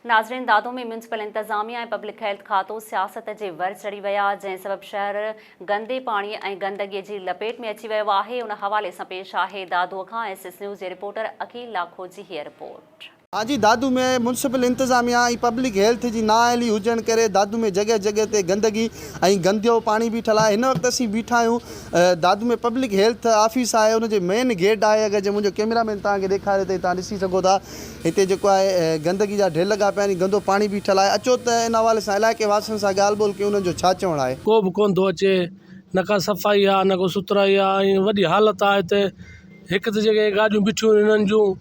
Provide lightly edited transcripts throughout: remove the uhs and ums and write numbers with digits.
ناظرين دادو ۾ ميونسپل انتظاميا ۽ public health کاتو سياست جي ور چڙهي ويا جنهن سبب شهر گندي پاڻي ۽ گندگي جي لپيٽ ۾ اچي ويو آهي ان حوالي سان پيش آهي دادو کان ايس ايس نيوز جي رپورٽر عقيل لاکو جي هيء رپورٽ. آجي دادو ۾ ميونسپل انتظاميا ۽ پبلڪ هيلٿ جي نااهلي هجڻ ڪري دادو ۾ جڳهه جڳهه تي گندگي ۽ گنديو پاڻي بيٺل آهي هن وقت اسين بيٺا آهيون دادو ۾ پبلڪ هيلٿ آفيس آهي ان جي مين گيٽ آهي اگر جي منهنجو ڪيميرا مين توهان کي ڏيکاري ته توهان ڏسي سگهو ٿا هتي جيڪو آهي گندگي جا ڍير لڳا پيا آهن گندو پاڻي بيٺل آهي اچو ته ان حوالي سان علائقي واسين سان ڳالهه ٻولهه ڪيون انهن جو ڇا چوڻ آهي. ڪو به ڪونه ٿو اچي نه ڪا صفائي آهي نه ڪو سٿرائي آهي ۽ وڏي حالت آهي هتي هڪ ته جيڪي گاڏيون بيٺيون آهن انهن جون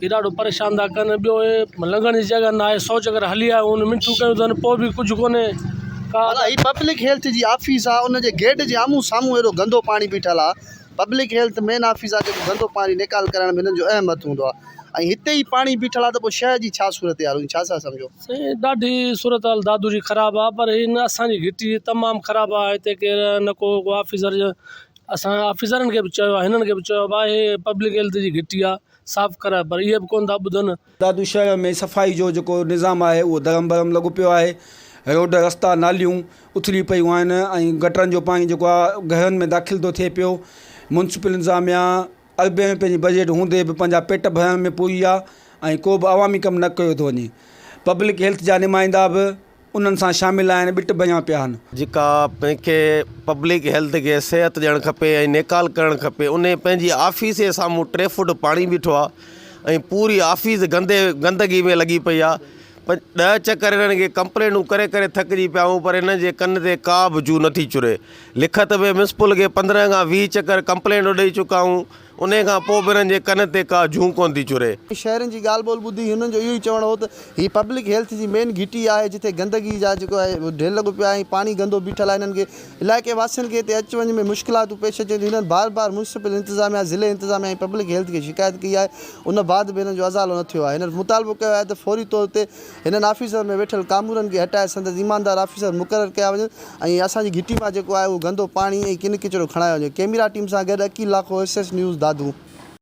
اهي ڏاڍو پريشان ٿا ڪن ٻيو اهي لنگهڻ جي جڳهه نه آهي سو چڪر هلي آيو آهيون منٿون ڪيون اٿن پوء به ڪجهه ڪونهي ڪا ڀلا هي پبلڪ هيلٿ جي آفيس آ ان جي گيٽ جي آمهون سامهون اهڙو گندو پاڻي بيٺل آ پبلڪ هيلٿ مين آفيس آ جيڪو گندو پاڻي نيڪال ڪرڻ ۾ هنن جو اهم هٿ هوندو آ ۽ هتي ئي پاڻي بيٺل آ ته پوء شهر جي ڇا صورتحال هوندي ڇا ٿا سمجهو. سائين ڏاڍي صورتحال دادو جي خراب آ پر هن اسان جي گهٽي تمام خراب آ هتي ڪير نه ڪو آفيسر اسان آفيسرن کي به چيو آهي هنن کي به چيو آهي ڀاء هي پبلڪ هيلٿ جي گهٽي آهي صاف ڪرايو پر اهي به ڪونه ٿا ٻڌن. دادو شهر ۾ صفائي جو جيڪو نظام آهي اهو درهم برهم لڳو پيو آهي روڊ رستا ناليون اٿلي پيون آهن ۽ گٽرن جو پاڻي جيڪو آهي گهرن ۾ داخل ٿو ٿئي پيو ميونسپل انتظاميا اربين روپين جي بجيٽ هوندي به پنهنجا پيٽ ڀرڻ ۾ پوري آهي ۽ ڪو به عوامي ڪم نه ڪيو ٿو وڃي پبلڪ هيلٿ جا نمائندا به انهن سان شامل آهن ٻٽ بنيا پيا آهن. جيڪا پنهن کي پبلڪ هيلٿ کي صحت ڏيڻ کپي ۽ نيڪال ڪرڻ کپي انهي پنهنجي آفيس جي سامهون ٽي فوٽ پاڻي بيٺو آ ۽ پوري آفيس گندي گندگي ۾ لڳي پئي آ ڏهه چڪر انهن کي ڪمپلينون ڪري ڪري ٿڪجي پيا آهيون پر انهن جي ڪن تي ڪا به جون نٿي چري لکت ۾ ميونسپل کي 15 کان 20 چڪر ڪمپلينون ڏئي چڪا آهيون انهيء کان پوء به هنن جي ڪن تي ڪا جون ڪونه ٿي چري. شهرين جي ڳالهه ٻولهه ٻڌي هنن جو اهو ئي چوڻ هو ته هي پبلڪ هيلٿ جي مين گهٽي آهي جتي گندگي جا جيڪو آهي ڍير لڳو پيو آهي ۽ پاڻي گندو بيٺل آهي هنن کي علائقي واسين کي هتي اچ وڃ ۾ مشڪلاتون پيش اچن ٿيون هنن بار بار ميونسپل انتظاميا ضلعي انتظاميا ۽ پبلڪ هيلٿ کي شڪايت ڪئي آهي ان بعد به هنن جو ازالو نه ٿيو آهي هنن مطالبو ڪيو آهي ته فوري طور تي هنن آفيسر ۾ ويٺل ڪامورن کي هٽائي سندس ايماندار آفيسر مقرر ڪيا وڃن ۽ اسان جي گهٽي مان جيڪو آهي اهو گندو پاڻي ۽ ڪن ڪچرو کڻايو وڃي. ڪيميرا ٽيم سان گڏ Aqeel Lakho S S news Dadu.